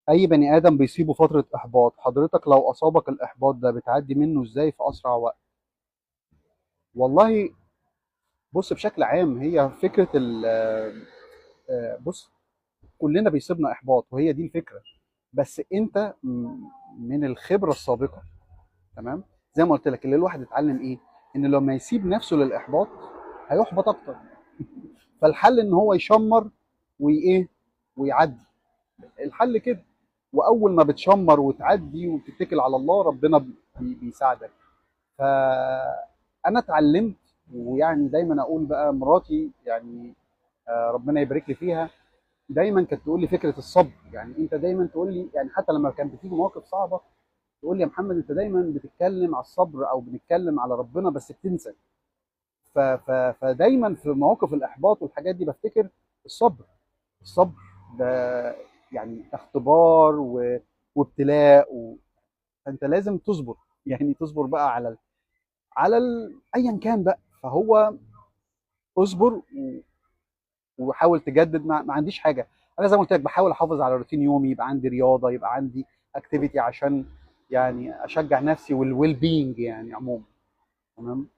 اي بني ادم بيصيبه فترة احباط، حضرتك لو اصابك الاحباط ده بتعدي منه ازاي في اسرع وقت؟ والله بص، بشكل عام هي فكرة بص، كلنا بيصيبنا احباط وهي دي الفكره، بس انت من الخبرة السابقة، تمام، زي ما قلت لك اللي الواحد اتعلم ايه، ان لما يسيب نفسه للاحباط هيحبط اكتر، فالحل ان هو يشمر وايه ويعدي، الحل كده. واول ما بتشمر وتعدي وبتتكل على الله ربنا بيساعدك. فانا اتعلمت، ويعني دايما اقول بقى مراتي يعني ربنا يبارك لي فيها، دايما كانت تقول لي فكرة الصبر. يعني انت دايما تقول لي، يعني حتى لما كانت بتيجي مواقف صعبة تقول لي يا محمد انت دايما بتتكلم على الصبر او بنتكلم على ربنا بس بتنسى. فدايما في مواقف الاحباط والحاجات دي بفتكر الصبر. الصبر ده يعني اختبار وابتلاء فانت لازم تصبر، يعني تصبر بقى على ايا كان بقى. فهو اصبر وحاول تجدد. ما عنديش حاجة، انا زي ما قلت لك بحاول احافظ على روتين يومي، يبقى عندي رياضة، يبقى عندي activity عشان يعني اشجع نفسي وال well being يعني عموما. تمام.